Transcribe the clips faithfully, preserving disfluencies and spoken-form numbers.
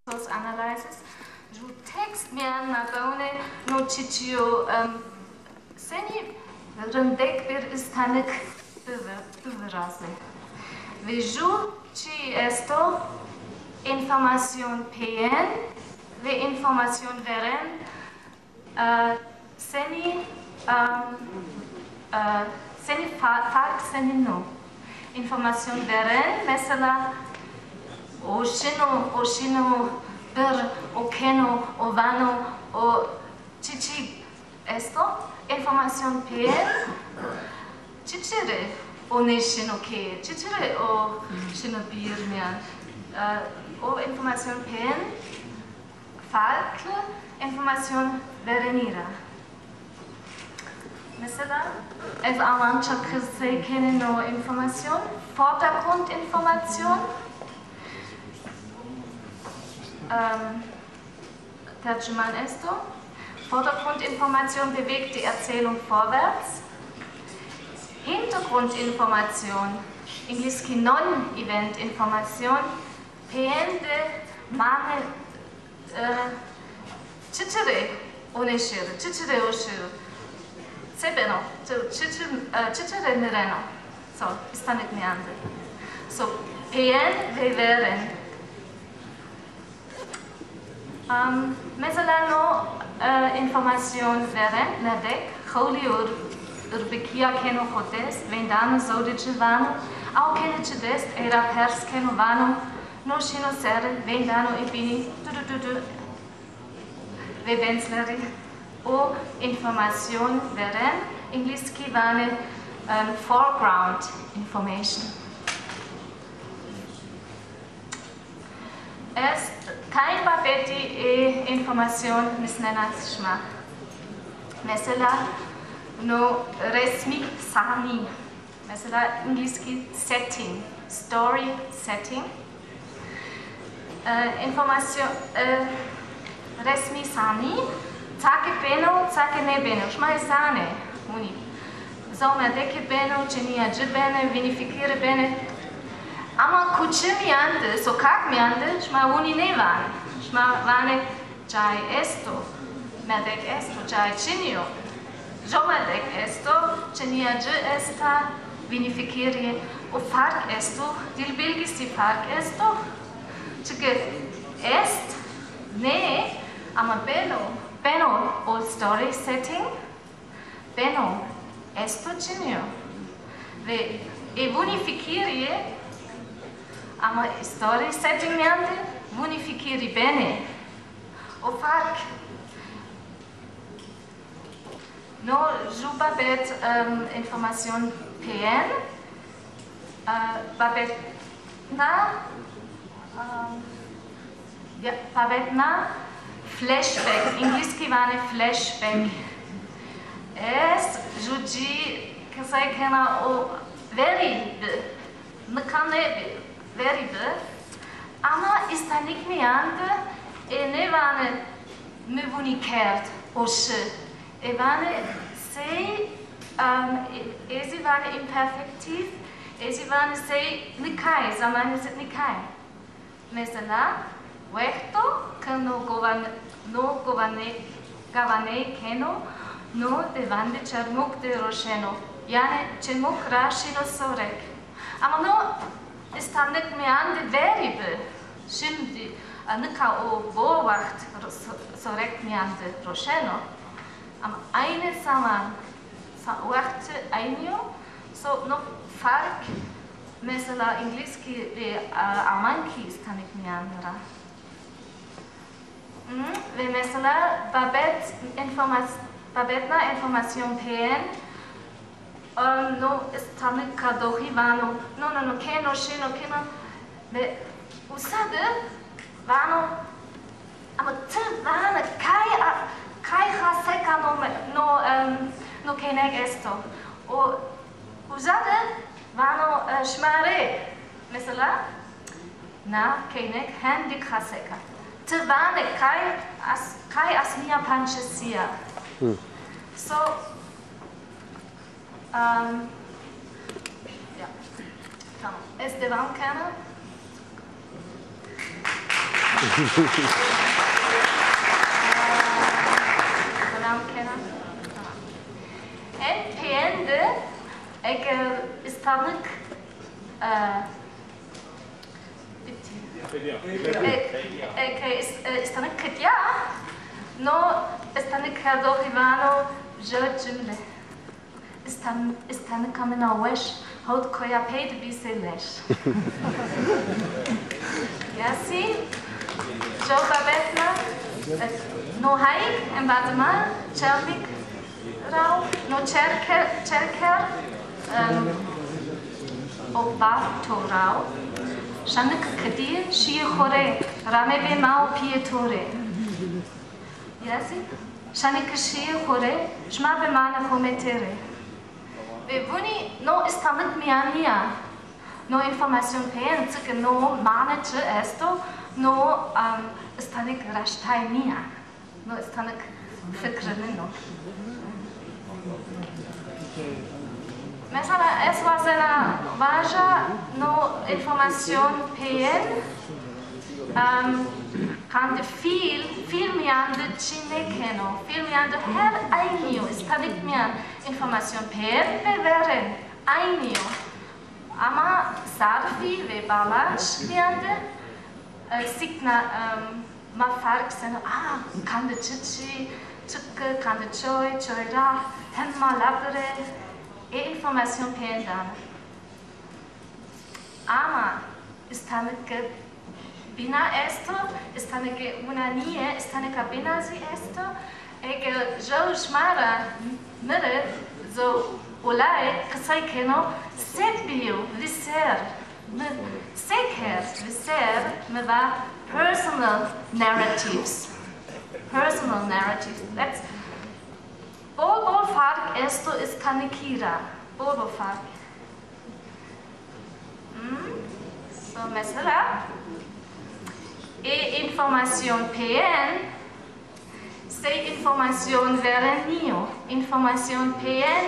source analysis, ju tekst mîyan ma bewne no çiçî yo, em, senî rindek bir îstanik bivi-, bivirazê. Ve ju çi esto, înformasyon peyên ve înformasyon verên, e, senî, em, e, senî fa-, fark senî no. Înformasyon verên, mesela, o şino, o şino bir, o keno, o vano, o çiçî esto, înformasyon peyên, çiçî rê o nêşino keye, çiçî rê o şino bîr mîyan. E, o înformasyon peyên farklı înformasyon verenî ra. Mesela, ez Almanca qisey kenê no înformasyon, Vordergrundinformation, em, tercüman esto. Vordergrundinformation bewegt die Erzählung vorwärts. Hintergrundinformation, îngilizkî non-event information, peyên de mane, e, çiçî rê o nêşêro, çiçî rê o şêro. Se beno, çi-, çiçî, e, çiçî rê mireno. So, îstanik mîyan de. So, peyên ve verên. Am, mesela no, e, înformasyon verên, merdek, xewlî ur-, urbikîya keno xo dest, veyndano zewdê ci vano, aw kenê ci dest, ey ra pers keno vano, no şino serre, veyndano ê bînî, du, du, du, du, ve benzeri. O înformasyon verên, îngilizkî vanê, em, foreground information. Ez tayn babetî ê înformasyon nusnena şima. Mesela, no resmî sahnî. Mesela, îngilizkî setting, story setting. E, înformasyon, e, resmî sahnî, ça ke beno, ça ke nêbeno. Şima ê zanê, winî. Zewmerdekî beno, çinîya ci benê, vînî fikirî benê. Ama kuçe mîyan de, sokak mîyan de, şima winî nêvanê. Şima vanê cayê esto, merdek esto, cayê çinî yo. Zewmerdek esto, çinîya ci esta, vînî fikirî. O fark esto, dil bilgisi fark esto. Çike est, nê, ama beno, beno o story setting, beno, esto çinî yo. Ve ê winî fikirî, ama story setting mîyan de winî fikirî benê. O fark. No ju babet, em, înformasyon peyên, e, babetna, em, ya, babetna flashback, îngilizkî vanê flashback. Ez ju cî qisey kena, o verî bi, nika nêbi, verî bi. Ama îstanik mîyan de ê nêvanê mi winî kerd, o şi. Ê vanê sey, em, ê, ê zî vanê imperfektif, ê zî vanê sey nikay, zamanê zî nikay. Mesela, wexto ke no govan-, no govane-, gavaney keno, no devandê çermûk de roşeno, yanî çermûk ra şino sorek. Ama no îstanik mîyan de verî bi. Şimdi, e, nika o bo wext ro-, so-, sorek mîyan de roşeno. Ama aynı zaman, sa-, wext aynı yo, so no fark, mesela, îngilizkî ve, e, almankî îstanik mîyan ra. Hı, ve mesela babet înformas-, babetna înformasyon peyên, em, no îstanik ka doxî vano, no, no, no, keno, şino, keno, ve usa de vano, ama ti vana kay a-, kay xaseka no me-, no, em, no keynek esto. O uza de vano, e, şima rê, mesela, na keynek hendik xasek a. Ti vanê kay as-, kay asmîya pançesî ya. Hı. So, um, ya. Tamam. Ez devam kena. Selam kena. En peyên de eger îstanik, e, bitti. E, e, ke îs-, e, îstanik kitiya, no îstanik kerdoxî vano jew cumle. Îstan-, îstanika min a weş, hewt koya pey de bî sey leş. Yasî, jew babetna, no hayîk, embazê ma, Çermik ra, no Çerker, Çerker, em, o Barto ra. Şanik kidî, şîyê xo rê, ramê bê ma û pîyê to rê. Yasî, şanik şîyê xo rê, şima bimanê xo metê rê. Ve vûnî no îstanik mîyan nîya. No înformasyon peyên, çike no mane çi esto, no, em, îstanik raştay nîya. No îstanik fikri min o. Mesela, ez wazena vaja no înformasyon peyên, em, qandê fîl, fîl mîyan de çî nêkeno. Fîl mîyan de her eynî yo. Îstanik mîyan înformasyon peyên ve verên eynî yo. Ama zarfî ve balaş mîyan de, e, sîkna, em, ma ferq seno, a, qandê çi çî, çike, qandê çoy, çoy ra, hema labirê, ê înformasyon peyên dana. Ama îstanike bîna esto, îstanike wina nîye, îstanika bîna zî esto. Eke jew şima ra mi rê zo olayê qisey keno, se bîyo, vîser, mi se kerd, vîser, mi va personal narratives. Personal narratives. That's, bol bol fark esto îstanikî ra. Bol bol fark. Hmm? So, mesela, ê înformasyon peyên, sey înformasyon verên nîyo. Înformasyon peyên,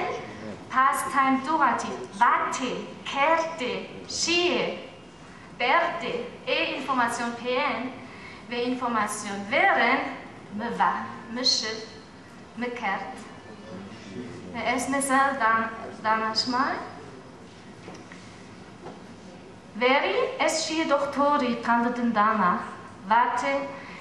past time dative, vatê, kerdê, şîyê, berdê. Ê înformasyon peyên ve înformasyon verên, mi va, mi şi, mi kerd. Ez mesela dan-, dana şima. Verî ez şîyê doxtorî qandê dindana. Vatê,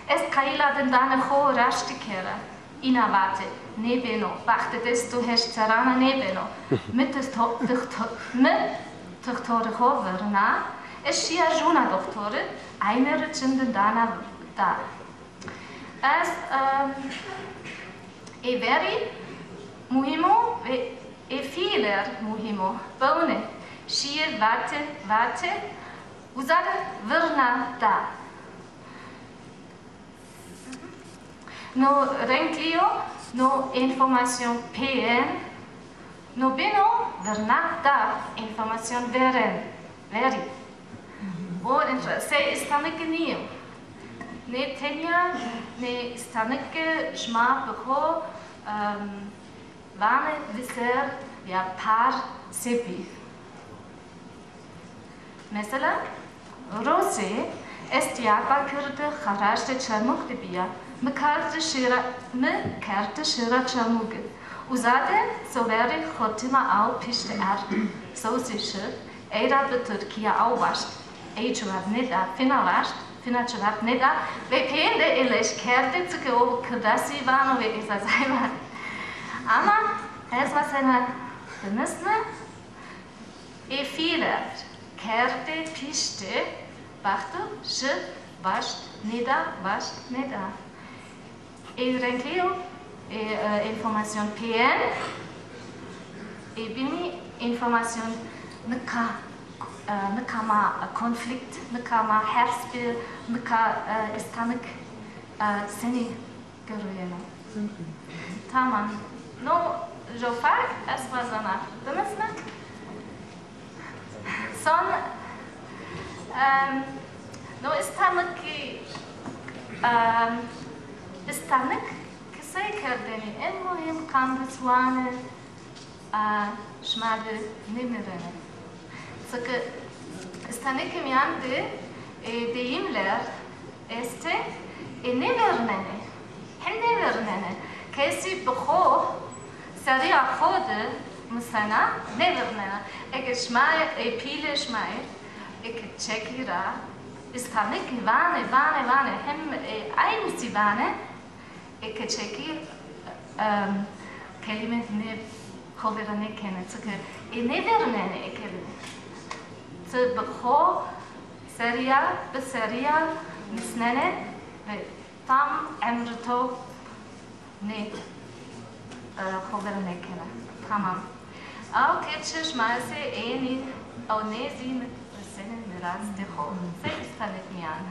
ez qayîl a dindanê xo raştî kera. Îna vatê, nêbeno, baxtê dest û heşt serran a nêbeno. Mi tixto-, tixto-, mi tixtorê xo virna, ez şîya jûna doxtorî, eynî rê çin dindana da. Ez, em, ê verî muhîm o ve ê fîîler muhîm o. Bewne, şîyê, vate, vate, uza de virna da. No renklî yo, no înformasyon peyên, no beno virna da, înformasyon verên, verî. O înf-, sey îstanike nîyo. Nê tenya, nê îstanike şima bi xo, em, vanê vîser ya par se bî. Mesela, rojê ez Diyarbakir de, Xaraş de, Çermug de bîya. Mi kerde şêra, mi kerde şêra Çermug. Uza de soverî xotîma aw piştî erd. Sewsî şi, ey ra bi tirkîya aw waşt. Ey cewab nêda, fîna waşt, fîna cewab nêda. Ve peyên de ê leşkerdî, çike o kirdasî vano ve ê zazayî vano. Ama ez mesela bimisne, ê fîîler kerdê piştî, baxto şi, waşt, nêda, waşt, nêda. Ê renklî yo, ê, e, înformasyon peyên, ê bînî înformasyon nika, e, nika ma konflîkt, nika ma hers bi, nika, e, îstanik, e, senî girewtêno. Tamam. No, jo fark ez wazena bimisne. Son, em, no îstanikî, em, îstanik qisey kerdene en muhîm qandê ziwanî, a, şima de nêmîrêne. Çike îstanikê mîyan de, e, deyîmler, Estê, ê nêvernenê. Him nêvernenê. Kesî bi xo, serîya xo de musena nêvernena. Eke şima ê pîlê şima ê, ê keçekî ra, îstanîkî vanê, vanê, vanê, him ê eynî zî vanê, ê keçekî, em, kelîme nê xo vîr ra nêkenê, çike ê nêvernenê ê kelîme. Ti bi xo serîya, bi serîya musnenê ve tam emrê to nê, e, xo vîr ra nêkenê. Tamam. Aw ke çi şima estê ênî, aw nê zî resenê mîrastê xo. Se îstanîk mîyan.